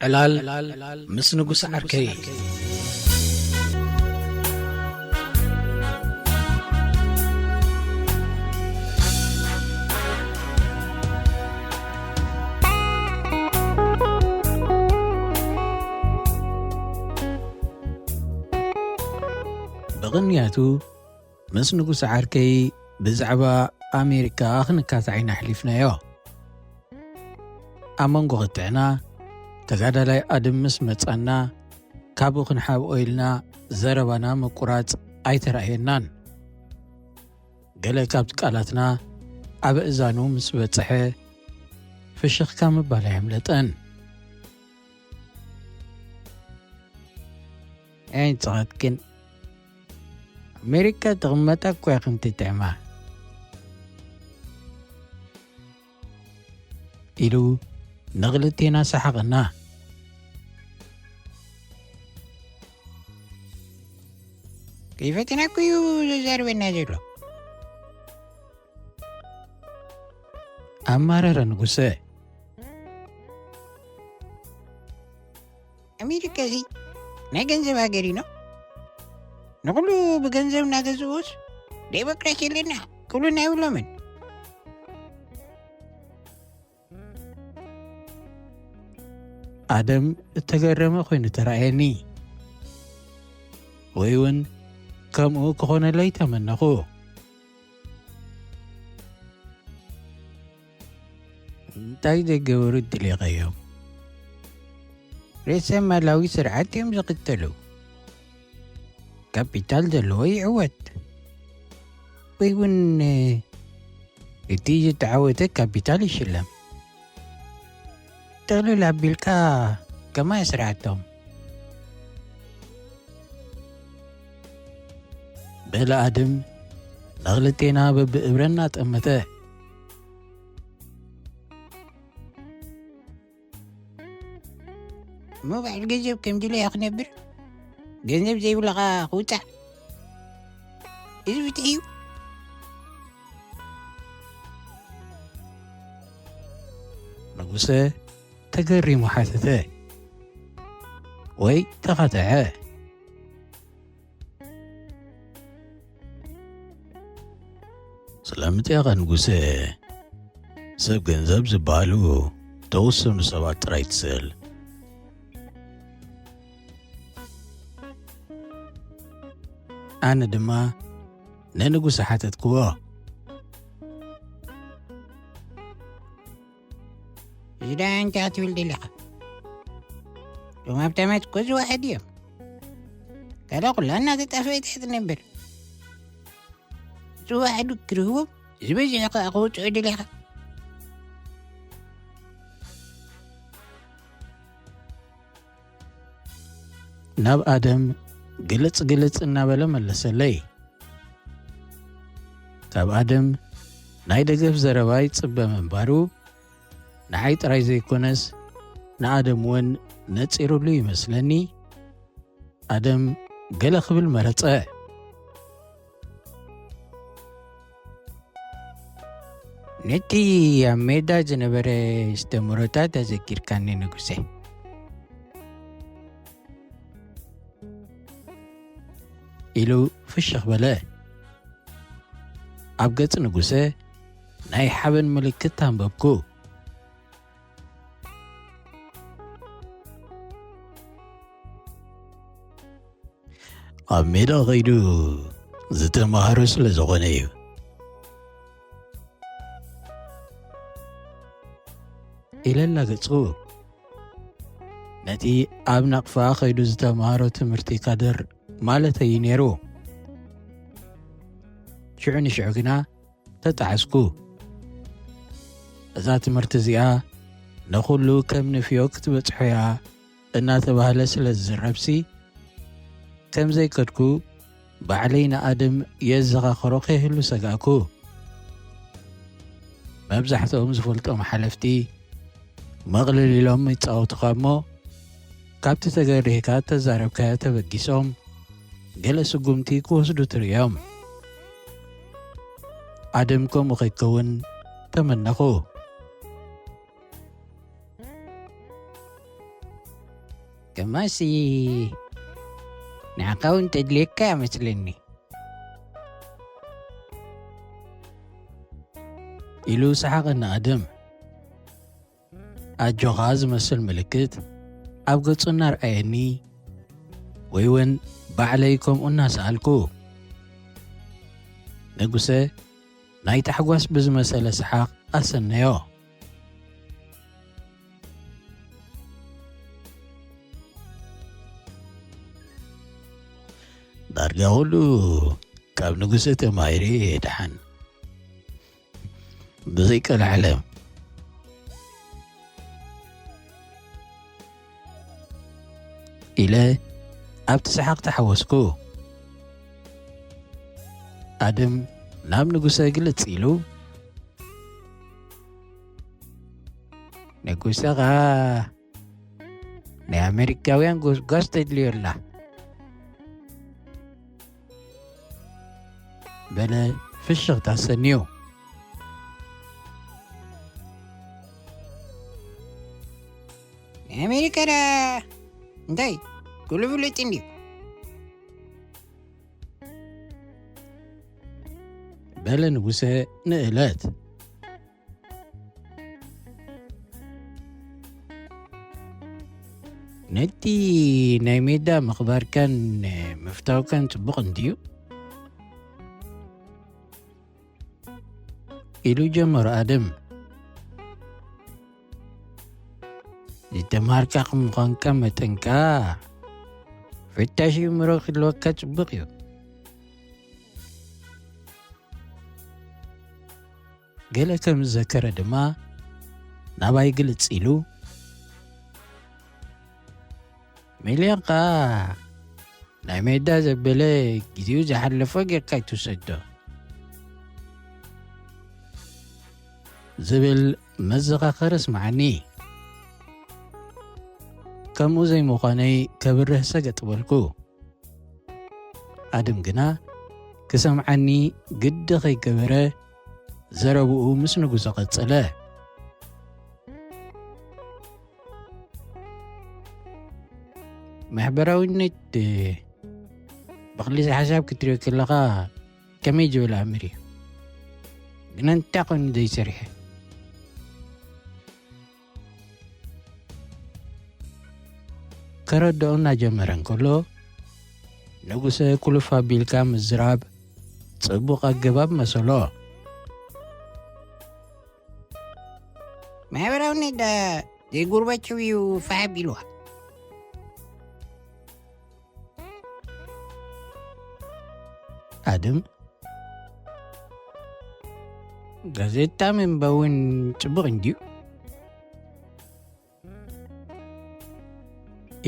ዕላል ምስ ንጉስ ዓርከይ። ብቕንያቱ ምስ ንጉስ ዓርከይ ብዛዕባ ኣሜሪካ ክንካታዕ ኢና ኣሕሊፍናዮ። ኣብ መንጎ ክትዕና ተጋዳላይ ኣድም ምስ መጻና ካብኡ ክንሓብኦ ኢልና ዘረባና ምቁራጽ ኣይተራእየናን። ገለ ካብቲ ቃላትና ኣብ እዛኑ ምስ በጽሐ ፍሽኽካ ምባል ኣየምለጠን። ኣይንጸቐጥቅን። ኣሜሪካ ትቕመጣ እኮ ኢኽን ትጥዕማ። ኢሉ ንኽልቴና ሰሓቐና። ከይፈተና እኮ እዩ ዘዛርበና ዘሎ። ኣማረረ ንጉሰ። ኣሜሪካ እዚ ናይ ገንዘብ ሃገር እዩ። ንኹሉ ብገንዘብ እናገዝእዎስ ዴሞክራሲ ኣለና ክብሉና ይብሎምን። ኣደም እተገረመ ኮይኑ ተራእየኒ፣ ወይ እውን ከምኡ ክኾነለይ ተመነኹ። እንታይ ዘይገበሩ ድሌኸዮም? ርእሰ ማላዊ ስርዓት እዮም ዝኽተሉ። ካፒታል ዘለዎ ይዕወት፣ ወይ እውን እቲ ዝተዓወተ ካፒታል ይሽለም። ጥቕልል ኣቢልካ ከማይ ስርዓቶም። በለ ኣድም ንኽልቴና በብእብረ እናጠመተ። እሞ ባዕሉ ገንዘብ ከም ድለዮ ክነብር፣ ገንዘብ ዘይብሉ ኸዓ ክውፃዕ። እዚ ፍትሒ እዩ? ንጉሰ ተገሪሙ ሓተተ ወይ ተኸትዐ። ስለምንታይ ኢኻ ንጉሰ፣ ሰብ ገንዘብ ዝበሃሉ ተወሰኑ ሰባት ጥራይ ትስእል? ኣነ ድማ ንንጉሰ ሓተትክዎ። እዚ ደኣ እንታይ ክትብል ደሊኻ? እቶም ሃብታማት እኮ ዝወሓዱ እዮም። ካልእ ኩላ እናተጣፈአት እያ ትነብር። ዝወሓዱ ክረኽቦም ዝበዝሑ ከኣ ከውጽኡ ደሊኻ? ናብ ኣደም ግልጽ ግልጽ እናበለ መለሰለይ። ካብ ኣደም ናይ ደገፍ ዘረባ ይጽበ ምንባሩ ንዓይ ጥራይ ዘይኮነስ ንኣደም እውን ነጺሩሉ ይመስለኒ። ኣደም ገለ ክብል መረጸ። ነቲ ኣብ ሜዳ ዝነበረ ኣስተምህሮታት ኣዘኪርካኒ ንጉሰ፣ ኢሉ ፍሽኽ በለ። ኣብ ገጽ ንጉሰ ናይ ሓበን ምልክት ኣንበብኩ። ኣብ ሜዳ ኸይዱ ዝተማሃረ ስለ ዝኾነ እዩ። ኢለ ኣላገጽኩ። ነቲ ኣብ ናቕፋ ኸይዱ ዝተማሃሮ ትምህርቲ ካድር ማለተይ እዩ ነይሩ። ሽዑ ንሽዑ ግና ተጣዓስኩ። እዛ ትምህርቲ እዚኣ ንኹሉ ከም ንፍዮ ክትበጽሖ እያ እናተባህለ ስለ ዝዝረብሲ፣ ከም ዘይከድኩ ባዕለይ ንኣድም የዘኻኽሮ ከይህሉ ሰጋእኩ። መብዛሕትኦም ዝፈልጦም ሓለፍቲ መቕልል ኢሎም ይጻወቱኻ እሞ፣ ካብቲ ተገሪህካ እተዛረብካዮ ተበጊሶም ገለ ስጉምቲ ክወስዱ ትርእዮም። ኣድም ከምኡ ከይከውን ተመነኹ። ከማሲ ንዓኻ እውን ተድልየካ እያ መስለኒ። ኢሉ ሰሓቐ ንኣደም። ኣጆኻ ዝመስል ምልክት ኣብ ገጹ እናርኣየኒ፣ ወይ እውን ባዕለይ ከምኡ እናሰኣልኩ፣ ንጉሰ ናይ ታሕጓስ ብዝመሰለ ሰሓቕ ኣሰነዮ። ዳርጋ ኩሉ ካብ ንጉሰ ተማሂረ እየ ደሓን። ብዘይቀላዕለ ኢለ ኣብቲ ሰሓቕ ተሓወስኩ። ኣደም ናብ ንጉሰ ግልጽ ኢሉ፣ ንጉሰ ኸኣ ናይ ኣሜሪካውያን ጎስጓስ ተድልዮ ኣላ። በለ ፍሽኽታ ሰንዩ። ናይ ኣሜሪካ ዳ እንታይ ኩሉ ፍሉጥ እንድዩ? በለ ንጉሰ ንእለት። ነቲ ናይ ሜዳ ምኽባርካን ምፍታውካን ጽቡቕ እንድዩ? ኢሉ ጀመሩ ኣደም። ዝተማሃርካ ከም ምዃንካ መጠን ከኣ ፈታሽ እምሮ ክህልወካ ጽቡቕ እዩ። ገለ ከም ዝዘከረ ድማ ናባይ ግልጽ ኢሉ፣ ሚልዮን ከኣ ናይ ሜዳ ዘበለ ግዜኡ ዝሓለፎ ጌርካ ኣይትውሰዶ ዝብል መዘኻኸሪ ስምዓኒ። ከምኡ ዘይምዃነይ ከብርህ ሰገጥ በልኩ። ኣደም ግና ክሰምዓኒ ግዲ ከይገበረ ዘረብኡ ምስ ንጉሰ ቀጸለ። ማሕበራውነት ብኽልተ ሓሳብ ክትሪኦ ከለኻ ከመይ ዝበለ ኣምር እዩ። ግና እንታይ ኮይኑ ዘይሰርሐ? ከረድኦ እናጀመረ እንከሎ፣ ንጉሰ ኩልፍ ኣቢልካ ምዝራብ ጽቡቕ ኣገባብ መሰሎ። ማሕበራውነት ዳ ዘይጉርበችው እዩ ፋሕ ኣቢልዋ። ኣድም፣ ጋዜጣ ምንባብ እውን ጽቡቕ እንድዩ።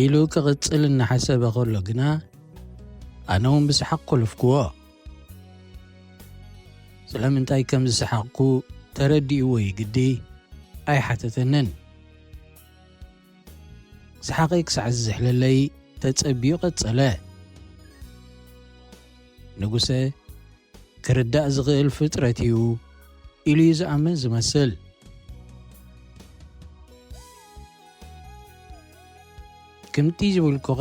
ኢሉ ክቕጽል እናሓሰበ ከሎ ግና፣ ኣነ እውን ብሰሓቕ ኮለፍክዎ። ስለምንታይ ከም ዝሰሓቕኩ ተረዲእዎ እዩ ግዲ ኣይሓተተንን። ሰሓቐይ ክሳዕ ዝዝሕለለይ ተጸቢዩ ቀጸለ። ንጉሰ ክርዳእ ዝኽእል ፍጥረት እዩ ኢሉ እዩ ዝኣምን ዝመስል። ከምቲ ዝበልኩኻ፣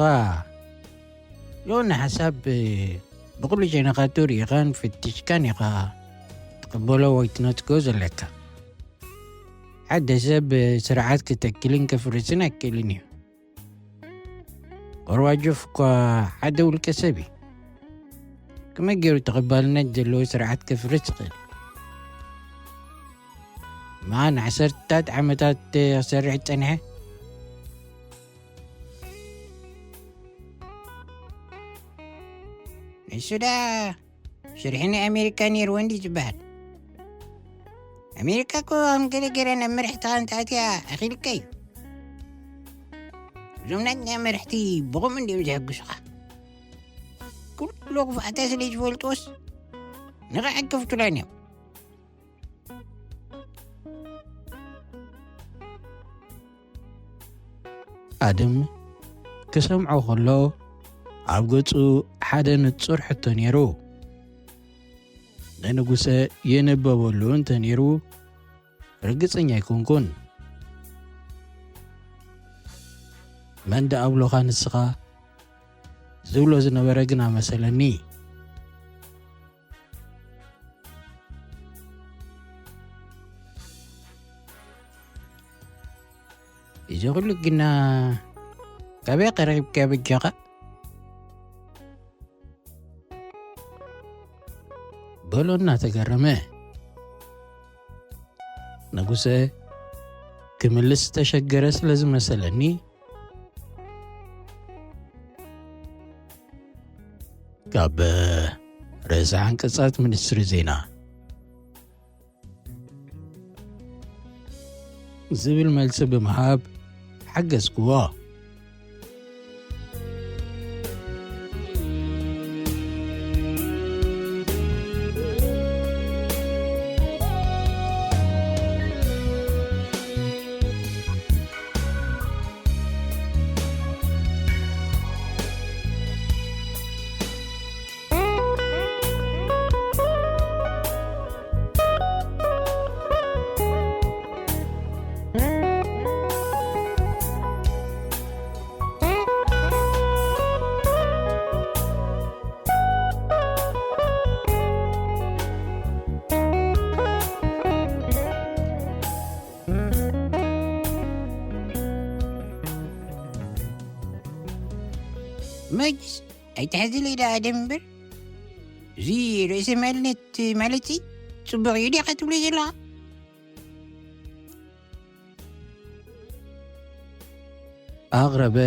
ሎና ሓሳብ ብኹሉ ሸነኻቱ ርኢኻን ፈቲሽካን ኢኻ ትቕበሎ ወይ ትነጽጎ ዘለካ። ሓደ ሰብ ስርዓት ክተክልን ከፍርስን ኣይክእልን እዩ። ጎርባጆፍ እኳ ሓደ ውልቀ ሰብ እዩ። ከመይ ገይሩ ተቐባልነት ዘለዎ ስርዓት ከፍርስ ይኽእል? እማ ንዓሰርታት ዓመታት ክሰርሕ ዝጸንሐ ንሱ ደኣ ሽርሒ ናይ ኣሜሪካ ነይርዎ እንዲ ዝበሃል። ኣሜሪካ እኮ ከም ገለ ገለ ናብ መርሕትኻ እንተ ኣትያ ኣኺልካ እዩ። እዞም ናይ መርሕቲ ብኸምኡ እንዲዮም ዘሐግሱኻ። ኩሉ ክፍኣታ ስለ ዝፈልጥዎስ ንቓዕ ኣይከፍቱላን እዮም። ኣድም ክሰምዖ ከሎ ኣብ ገጹ ሓደ ንጹር ሕቶ ነይሩ። ንንጉሰ የነበበሉ እንተ ነይሩ ርግጸኛ ኣይኮንኩን። መን ደኣ ኣብሎኻ ንስኻ? ዝብሎ ዝነበረ ግና መሰለኒ። እዚ ኩሉ ግና ካበይ ቀረብካ በጃኻ? በሎ እናተገረመ። ንጉሰ ክምልስ ዝተሸገረ ስለ ዝመሰለኒ፣ ካብ ርእሰ ዓንቀጻት ሚኒስትሪ ዜና ዝብል መልሲ ብምሃብ ሓገዝክዎ። መጅስ ኣይትሕዝለይ ደኣ ደም እምበር፣ እዚ ርእሰ ማልነት ማለት ጽቡቕ እዩ ዲኻ ትብሎ ዘለኻ? ኣቕረበ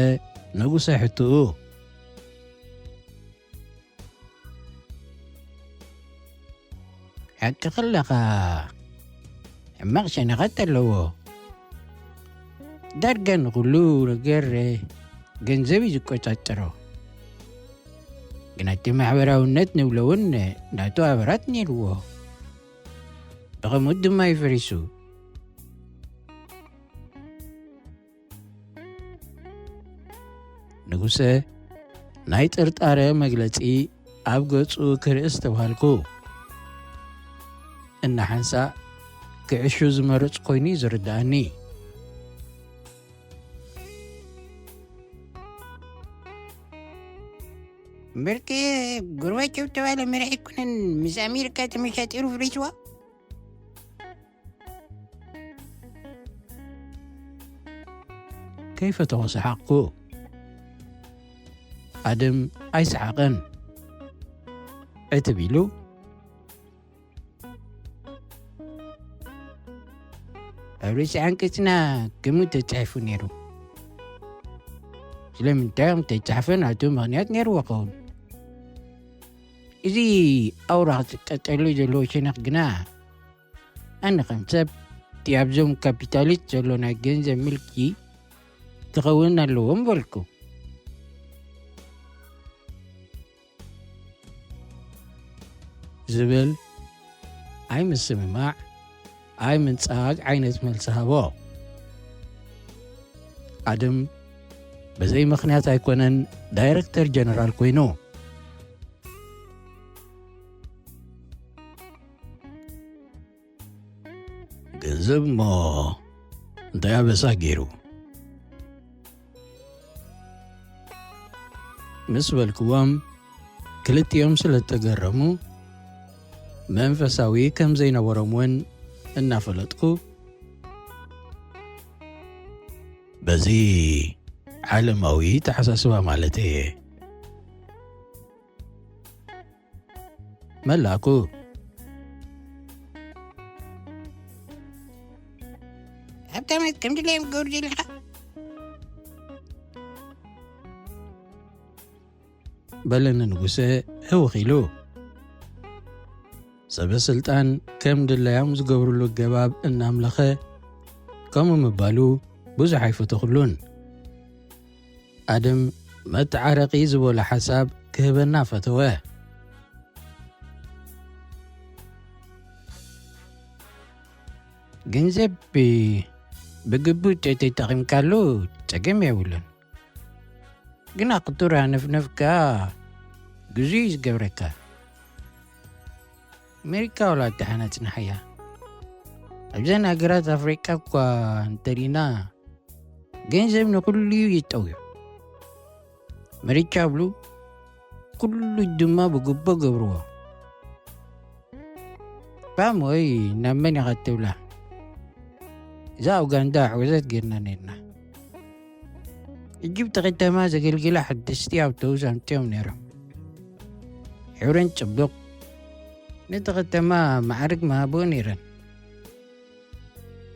ንጉሰ ሕትኡ። ሓቅኻ ኣለኻ፣ ሕማቕ ሸነኻት ኣለዎ። ዳርጋ ንኹሉ ነገር ገንዘብ እዩ ዝቆጻጸሮ። ግን እቲ ማሕበራውነት ንብሎ እውን ናቱ ኣበራት ነይርዎ። ብኸምኡ ድማ እዩ ፈሪሱ። ንጉሰ ናይ ጥርጣረ መግለጺ ኣብ ገጹ ክርኢ ኣስተብሃልኩ። እናሓንሳእ ክዕሹ ዝመርጽ ኮይኑ እዩ ዝርድኣኒ። እምበርከ ጎርባቸው ተባለ መራሒ ኣይኮነን ምስ ኣሜሪካ ተመሻጢሩ ፍሪስዋ? ከይፈተኹ ሰሓቕኩ። ኣደም ኣይሰሓቐን። ዕትብ ኢሉ፣ ኣብ ርእሲ ዓንቀጽና ከምኡ ተጻሒፉ ነይሩ። ስለምንታይ ከም ተጻሕፈ ናቱ ምኽንያት ነይርዎ ኸውን። እዚ ኣውራ ክጥቀጠሉ ዘለዎ ሸነኽ ግና ኣነ ከም ሰብ እቲ ኣብዞም ካፒታሊስት ዘሎ ናይ ገንዘብ ምልኪ ክኸውን ኣለዎም በልኩ። ዝብል ኣይ ምስምማዕ ኣይ ምንጻግ ዓይነት መልሲ ሃቦ። ኣድም ብዘይ ምኽንያት ኣይኮነን ዳይረክተር ጀነራል ኮይኑ። ገንዘብ እሞ እንታይ ኣበሳ ገይሩ? ምስ በልክዎም፣ ክልቲኦም ስለ እተገረሙ፣ መንፈሳዊ ከም ዘይነበሮም እውን እናፈለጥኩ፣ በዚ ዓለማዊ ተሓሳስባ ማለት እየ። መላእኩ። ሃብታማት ከም ድላዮም ክገብሩ ደሊኻ? በለኒ ንጉሰ ህውኽ ኢሉ። ሰበ ስልጣን ከም ድላዮም ዝገብሩሉ ኣገባብ እናምለኸ ከምኡ ምባሉ ብዙሕ ኣይፈተኹሉን። ኣድም መተዓረቒ ዝበሎ ሓሳብ ክህበና ፈተወ። ገንዘብ ብግቡእ ተተጠቒምካሉ ጸገም የብሉን። ግና ክቱር ሃነፍነፍካ ግዙ እዩ ዝገብረካ። ኣሜሪካ ዋላ እተሓናጽንሓያ። ኣብዘን ሃገራት ኣፍሪቃ እኳ እንተሪና ገንዘብ ንኹሉ እዩ ይጠውዩ። ምርጫ ብሉ፣ ኩሉ ድማ ብግቦ ገብርዎ። ፋም ወይ ናብ መን ኢኻ ትብላ? እዛ ኡጋንዳ ኣዕወዘት ጌርና ነርና። እጅብቲ ከተማ ዘገልግላ ሓደስቲ ኣውቶቡስ ኣምፅኦም ነይሮም። ሕብረን ፅቡቕ፣ ነቲ ከተማ ማዕርግ መሃብኦ ነይረን።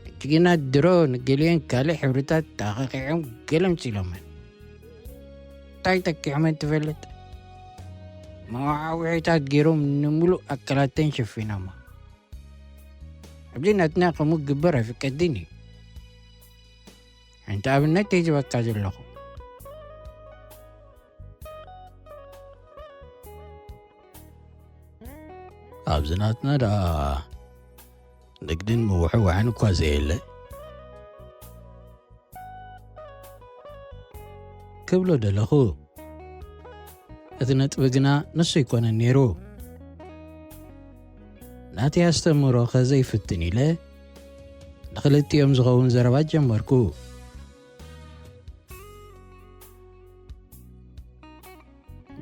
ሕጂ ግና ድሮ ንገሊአን ካልእ ሕብርታት ተኣኻኺዖም ገለ ኣምፂሎመን። እንታይ ተኪዖመን ትፈልጥ? መዋዓውዒታት ገይሮም ንምሉእ ኣካላተን ሸፊኖሞ። ኣብዚ ናትና ከምኡ ክግበር ኣይፍቀድን እዩ። ሓንቲ ኣብነት እየ ዝህበካ ዘለኹ። ኣብዚ ናትና ደኣ ንግድን ምውሕዋሕን እኳ ዘየለ ክብሎ ደለኹ። እቲ ነጥቢ ግና ንሱ ኣይኮነን ነይሩ። ናተይ ኣስተምህሮ ከዘይፍትን ኢለ ንኽልቲኦም ዝኸውን ዘረባ ጀመርኩ።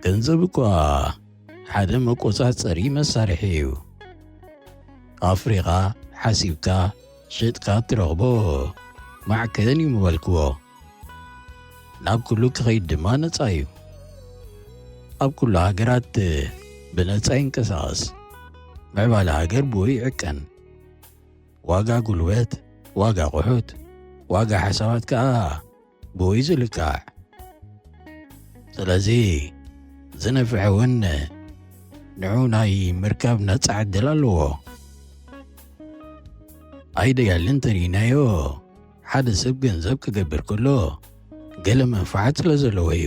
ገንዘብ እኳ ሓደ መቆጻጸሪ መሳርሒ እዩ። ኣፍሪኻ፣ ሓሲብካ፣ ሸጥካ እትረኽቦ ማዕከን እዩ ምበልክዎ። ናብ ኩሉ ክኸይድ ድማ ነጻ እዩ። ኣብ ኩሉ ሃገራት ብነጻ ይንቀሳቐስ። ምዕባለ ሃገር ብኡ ይዕቀን። ዋጋ ጉልበት፣ ዋጋ ኣቑሑት፣ ዋጋ ሓሳባት ከኣ ብኡ እዩ ዝልካዕ። ስለዚ ዝነፍዐ እውን ንዑ ናይ ምርካብ ነጻ ዕድል ኣለዎ። ኣይደያልን እንተሪእናዮ ሓደ ሰብ ገንዘብ ክገብር ከሎ ገለ መንፋዓት ስለ ዘለዎ እዩ።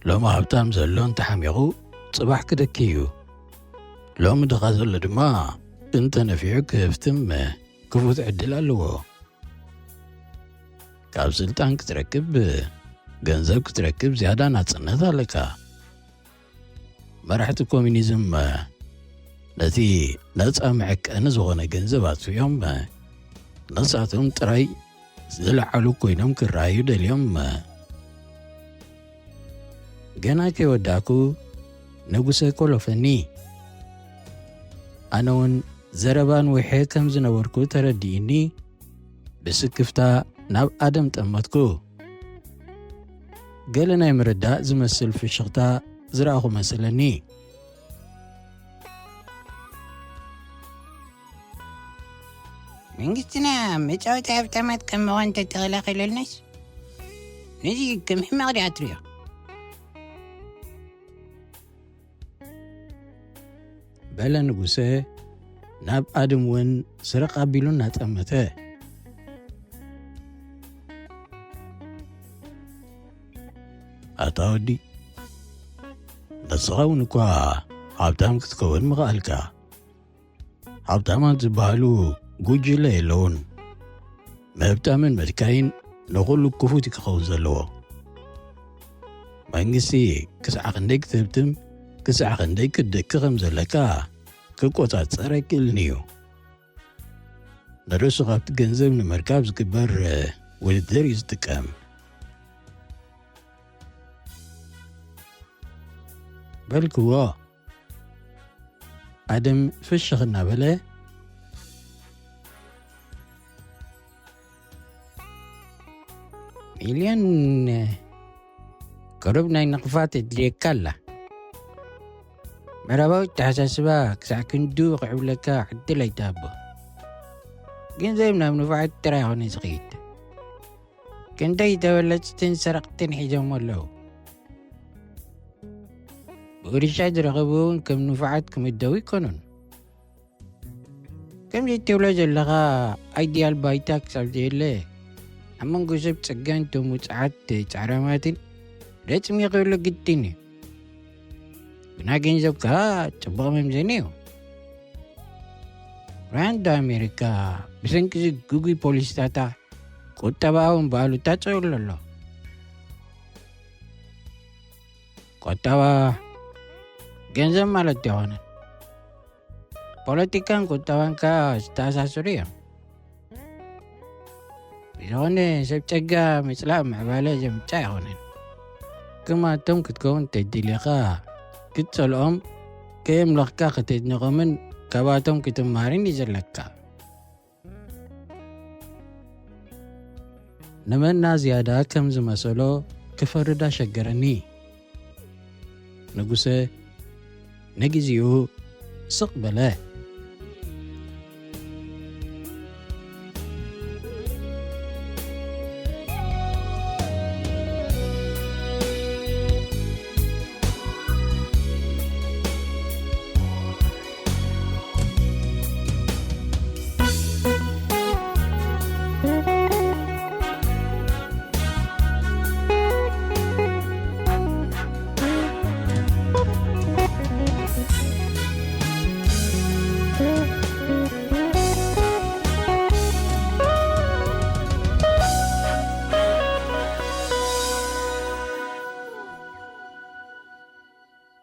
ሎሚ ሃብታም ዘሎ እንተሓሚቑ ጽባሕ ክደኪ እዩ። ሎሚ ድኻ ዘሎ ድማ እንተነፊዑ ክህፍትም ክፉት ዕድል ኣለዎ። ካብ ስልጣን ክትረክብ፣ ገንዘብ ክትረክብ ዝያዳ ናጽነት ኣለካ። መራሕቲ ኮሚኒዝም ነቲ ነጻ መዐቀኒ ዝኾነ ገንዘብ ኣጥፊኦም፣ ነሳቶም ጥራይ ዝለዓሉ ኮይኖም ክረኣዩ ደልዮም። ገና ከይወዳእኩ ንጉሰ ኮሎፈኒ። ኣነ እውን ዘረባ ንዊሐ ከም ዝነበርኩ ተረዲእኒ፣ ብስክፍታ ናብ ኣደም ጠመትኩ። ገለ ናይ ምርዳእ ዝመስል ፍሽኽታ ዝረኣኹ መሰለኒ። መንግስትና መጻወቲ ሃብታማት ከም ምዃን እንተተኸላኸለልናስ፣ ነዚ ከም ሕማቕ ዲኣ ትሪኦ? በለ ንጉሰ፣ ናብ ኣድም እውን ስረቕ ኣቢሉ እናጠመተ። ኣታ ወዲ፣ ንስኻ እውን እኳ ሃብታም ክትከውን ምኽኣልካ። ሃብታማት ዝበሃሉ ጉጅለ የለውን። ምህብታምን ምድካይን ንኹሉ ክፉት እዩ ክኸውን ዘለዎ። መንግስቲ ክሳዕ ክንደይ ክትህብትም፣ ክሳዕ ክንደይ ክትደኪ ከም ዘለካ ክቆጻጸር ኣይክእልን እዩ። ንርእሱ ካብቲ ገንዘብ ንምርካብ ዝግበር ውድድር እዩ ዝጥቀም። በልክዎ፣ ኣደም ፍሽኽ እናበለ፣ ሚልዮን ቅሩብ ናይ ንቕፋት የድልየካ ኣላ። ምዕራባዊ ኣተሓሳስባ ክሳዕ ክንድኡ ክዕብለካ ዕድል ኣይትሃቦ። ገንዘብ ናብ ንፉዓት ጥራይ ይኾነ ዝኸይድ። ክንደይ ተበለጽትን ሰረቕትን ሒዞሞ ኣለዉ። ብውርሻ ዝረኸቡ እውን ከም ንፉዓት ክምደቡ ኣይኮኑን። ከምዚ እትብሎ ዘለኻ ኣይድያል ባይታ ክሳብ ዘየለ፣ ኣብ መንጎ ሰብ ጸጋን እቶም ውጽዓት ጻዕራማትን ረጽሚ ክህሉ ግድን እዩ። ግና ገንዘብ ከኣ ጽቡቕ መምዘኒ እዩ። ራንዳ ኣሜሪካ ብሰንኪ እዚ ግጉይ ፖሊሲታታ ቁጠባውን ባሉታ ጸውሎ ኣሎ። ቁጠባ ገንዘብ ማለት ኣይኮነን። ፖለቲካን ቁጠባን ከኣ ዝተኣሳሰሩ እዮም። ብዝኾነ ሰብ ጸጋ ምጽላእ ምዕባለ ዘምጽእ ኣይኮነን። ክማቶም ክትከውን ተደሊኻ ክትጸልኦም ከየምለኽካ ከተድንቖምን ካብኣቶም ክትማርን እዩ ዘለካ። ንመና ዝያዳ ከም ዝመሰሎ ክፈርዳ ሸገረኒ። ንጉሰ ንግዚኡ ስቕ በለ።